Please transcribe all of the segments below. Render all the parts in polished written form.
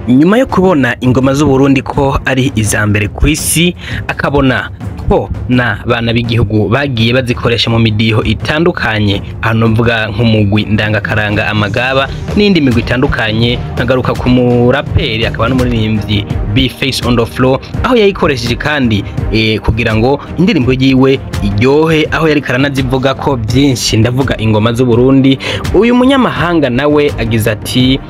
Nyuma yo kubona ingoma z'Uburundi ko ari iza mbere ku isi, akabona ko n'abana b'igihugu bagiye bazikoresha mu midiho itandukanye, hano mvuga nk'umugwi ndangakaranga Amagaba n'indi migwi itandukanye, nkagaruka ku muraperi akaba n'umuririmbyi B-Face on the floor, aho yayikoresheje kandi kugira ngo indirimbo yiwe iryohe, aho yariko aranazivuga ko byinshi, ndavuga ingoma z'Uburundi. Uyu munyamahanga nawe agize ati: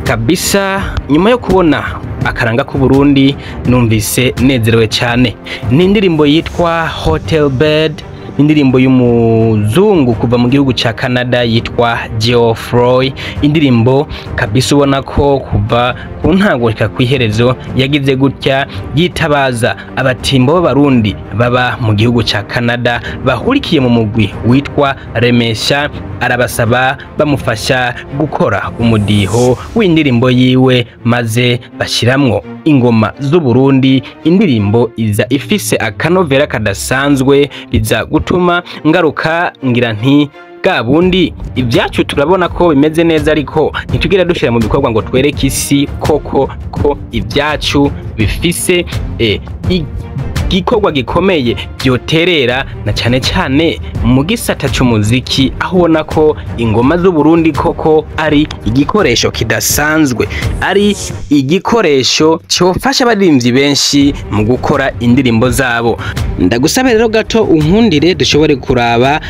"Kabisa, nyuma yo kubona akaranga k'Uburundi numvise nezerewe cyane." Ni indirimbo yitwa Hotel Bed, indirimbo y'umuzungu kuva mu gihugu ca Canada yitwa Geoffroy. Indirimbo kabisa ubona ko kuva ku ntango gushika kw'iherezo yagize gutya yitabaza abatimbo b'Abarundi baba mu gihugu ca Canada bahurikiye mu mugwi witwa Remesha, arabasaba bamufasha gukora umudiho w'indirimbo yiwe, maze bashiramwo ingoma z'Uburundi. Indirimbo iza ifise akanovera kadasanzwe, biza gutuma ngaruka ngira nti: "Bwa bundi ibyacu turabona ko bimeze neza, ariko ntitugira dushyira mu bikorwa ngo twereke isi koko ko ibyacu bifise igikorwa gikomeye byoterera, na cyane cyane mu gisata c'umuziki, aho ubona ko ingoma z'Uburundi koko ari igikoresho kidasanzwe, ari igikoresho cyofasha abaririmbyi benshi mu gukora indirimbo zabo." Ndagusabe rero gato unkundire dushobore kuraba,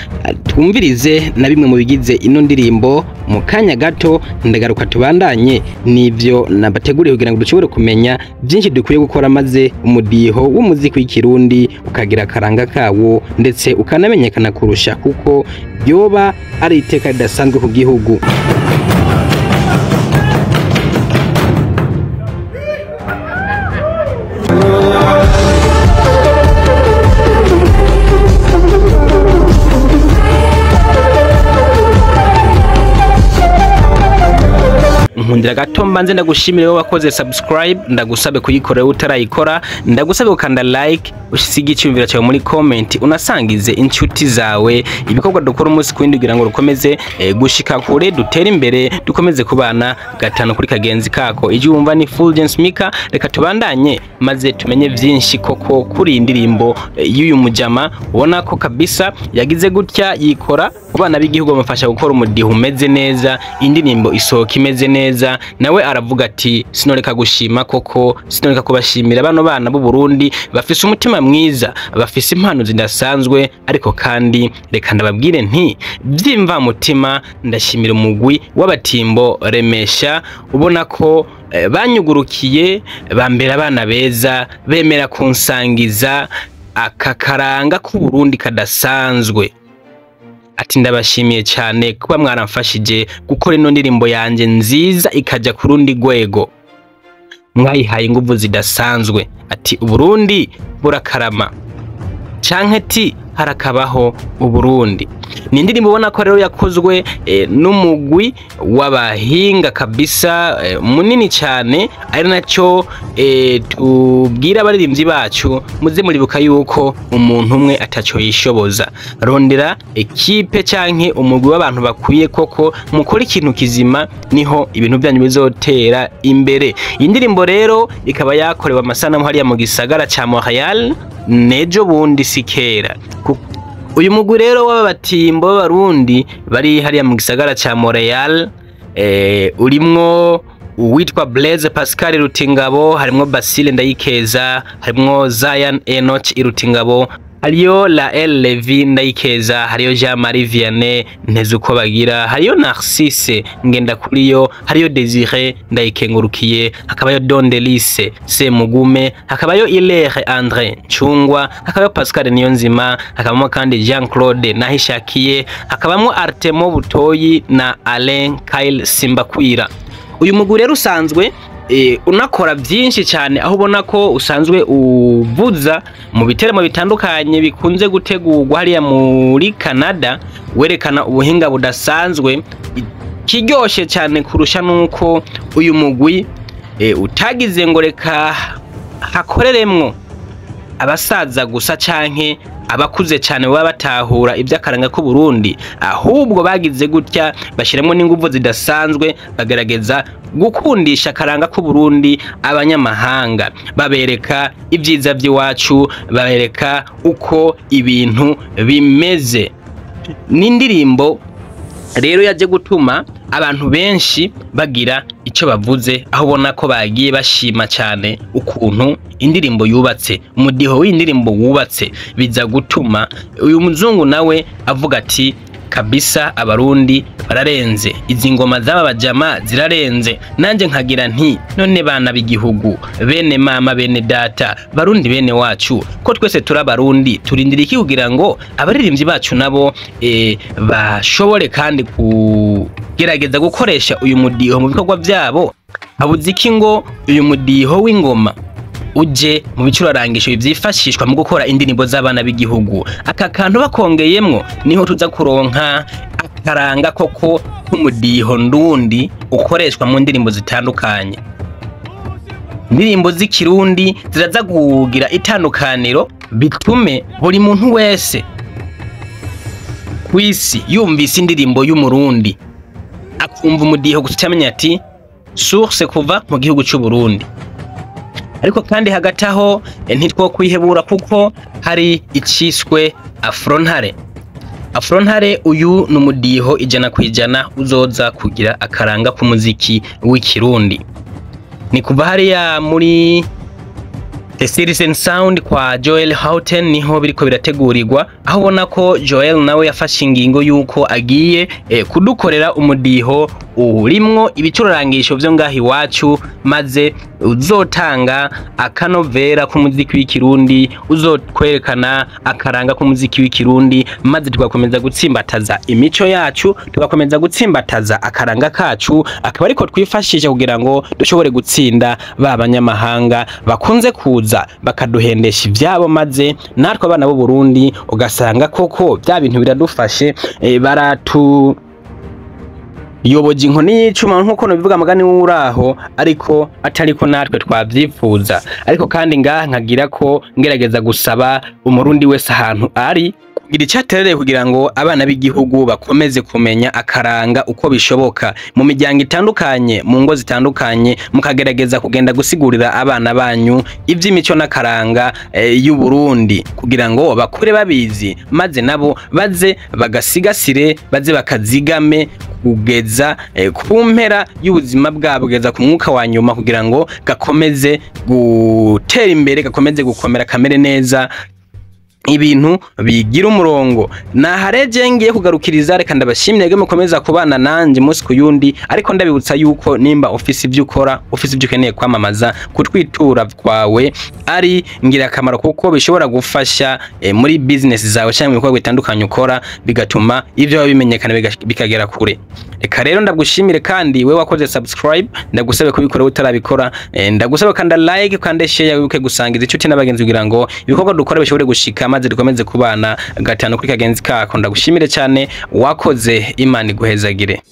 twumvirize na bimwe mu bigize ino ndirimbo. Mu kanya gato ndagaruka tubandanye n'ivyo nabateguriye kugira ngo dushobore kumenya byinshi dukwiye gukora, maze umudiho w'umuziki w'ikirundi ukagira akaranga kawo, ndetse ukanamenyekana kurusha, kuko yoba ari iteka ridasanzwe ku gihugu. Nkundira gato mbanze ndagushimire wowe wakoze subscribe, ndagusabe kuyikora wowe utarayikora, ndagusabe gukanda like, usige icyumviro cyawe muri comment, unasangize inshuti zawe ibikorwa dukora umunsi ku windi kugira ngo rukomeze gushika kure, dutere imbere, dukomeze kubana gatanu kuri kagenzi kako. Ijwi wumva ni Fulgence Mika. Reka tubandanye maze tumenye byinshi koko kuri iyi ndirimbo y'uyu mujama, ubona ko kabisa yagize gutya yikora ku bana b'igihugu, bamufasha gukora umudiho umeze neza, indirimbo isohoka imeze neza. Nawe aravuga ati: "Sinoreka gushima koko, sinoreka kubashimira bano bana b'u Burundi bafise umutima mwiza, bafise impano zidasanzwe, ariko kandi reka ndababwire nti by'imvamutima ndashimira umugwi w'abatimbo Remesha, ubona ko banyugurukiye, bambera abana beza, bemera kunsangiza aka karanga k'Uburundi kadasanzwe." Ati: "Ndabashimiye cyane kuba mwaramfashije gukora ino ndirimbo yanjye nziza ikajya ku rundi rwego, mwayihaye inguvu zidasanzwe." Ati: "Uburundi burakarama," canke ti: "Harakabaho Uburundi." Ni indirimbo ubona ko rero yakozwe n'umugwi w'abahinga kabisa munini cyane, ari nacyo tubwira abaririmbyi bacu: muze muribuka yuko umuntu umwe ataco yishoboza. Rondera ekipe canke umugwi w'abantu bakwiye koko, mukora ikintu kizima, niho ibintu byanyu bizotera imbere. Iyi ndirimbo rero ikaba yakorewe amasanamu hariya mu gisagara ca Montreal nejo bundi, si kera. Uyu mugwi rero w'abatimbo b'Abarundi bari hariya mu gisagara ca Montreal urimwo uwitwa Blaise Pascal Rutingabo, harimwo Basile Ndayikeza, harimwo Zion Enoch Irutingabo, hariyo Lael Levi Ndayikeza, hariyo Jean Marie Vianney Ntezuko bagira, hariyo Narcisse Ngendakuriyo, hariyo Desire Ndayikengurukiye, hakabayo Don Delice Semugume, hakabayo Hilaire André Ncungwa, hakabayo Pascal Niyonzima, hakabamo kandi Jean Claude Nahishakiye, hakabamo Artemo Butoyi na Alain Kyle Simbakwira. Uyu mugwi rero usanzwe unakora byinshi cyane, aho ubona ko usanzwe uvuza mu biteramo bitandukanye bikunze gutegurwa hariya muri Canada, werekana ubuhinga budasanzwe. Kiryoshe cyane kurusha nuko uyu mugwi utagize ngo reka hakoreremwo abasaza gusa canke abakuze cyane baba batahura iby'akaranga k'u Burundi, ahubwo bagize gutya bashyiramo n'inguvu zidasanzwe, bagerageza gukundisha akaranga k'u Burundi abanyamahanga, babereka ibyiza by'iwacu, babereka uko ibintu bimeze. N'indirimbo rero yaje gutuma abantu benshi bagira icyo bavuze, aho ubona ko bagiye bashima cyane ukuntu indirimbo yubatse, umudiho w'indirimbo wubatse, biza gutuma uyu muzungu nawe avuga ati kabisa abarundi bararenze, izi ngoma z'aba bajama zirarenze. Nanjye nkagira nti none bana b'igihugu, bene mama, bene data, barundi bene wacu, ko twese turi abarundi, turindira iki kugira ngo abaririmbyi bacu nabo bashobore kandi kugerageza gukoresha uyu mudiho mu bikorwa byabo? Habuze iki ngo uyu mudiho w'ingoma uje mu bicurarangisho byifashishwa mu gukora indirimbo z'abana b'igihugu? Aka kantu bakongeyemwo niho tuza kuronka akaranga koko k'umudiho ndundi ukoreshwa mu ndirimbo zitandukanye. Indirimbo z'ikirundi ziraza kugira itandukaniro, bitume buri muntu wese kw'isi yumvise indirimbo y'umurundi akumva umudiho gusa amenya ati source kuva mu gihugu c'u Burundi. Ariko kandi hagati aho ntitwo kwihebura, kuko hari iciswe Afrontare. Afrontare uyu ni umudiho 100% uzoza kugira akaranga k'umuziki w'ikirundi. Ni kuva hariya muri The Citizen Sound kwa Joel Houghton niho biriko birategurirwa, aho ubona ko Joel nawe yafashe ingingo yuko agiye kudukorera umudiho urimwo ibicurarangisho vyo ngaho iwacu, maze uzotanga akanovera k'umuziki w'ikirundi, uzokwerekana akaranga k'umuziki w'ikirundi, maze tugakomeza gutsimbataza imico yacu, tugakomeza gutsimbataza akaranga kacu, akaba ariko twifashisha kugira ngo dushobore gutsinda ba banyamahanga bakunze kuza bakaduhendesha ivyabo, maze natwe abana b'u Burundi ugasanga koko bya bintu biradufashe, baratu yoboje inkoni y'icuma nkuko nobivuga mugani w'uraho, ariko atariko natwe twavyifuza. Ariko kandi ngaha nkagira ko ngerageza gusaba umurundi wese ahantu ari kugira icaterereye kugira ngo abana b'igihugu bakomeze kumenya akaranga uko bishoboka mu miryango itandukanye, mu ngo zitandukanye, mukagerageza kugenda gusigurira abana banyu ivy'imico n'akaranga y'u Burundi kugira ngo bakure babizi, maze nabo baze bagasigasire, baze bakazigame kugeza ku mpera y'ubuzima bwabo, kugeza ku mwuka wa nyuma, kugira ngo gakomeze gutera imbere, gakomeze gukomera, kamere neza, ibintu bigira umurongo. Nahareje ngiye kugarukiriza, reka ndabashimire mukomeza kubana nanje umunsi ku yundi, ariko ndabibutsa yuko nimba ofisi ibyo ukora, ofisi ibyo ukeneye kwamamaza, kutwitura kwawe ari ngirakamaro, kuko bishobora gufasha muri business zawe cyangwa mu bikorwa bitandukanye ukora, bigatuma ibyo bimenyekana bikagera kure. Reka rero ndagushimire, kandi we wakoze subscribe ndagusabe kubikora, utarabikora ndagusabe kanda like, kanda share, wibuke gusangiza inshuti n'abagenzi kugira ngo ibikorwa dukora bishobore gushika, maze dukomeze kubana gatanu kuri kagenzi kako. Ndagushimire cyane wakoze, Imana iguhezagire.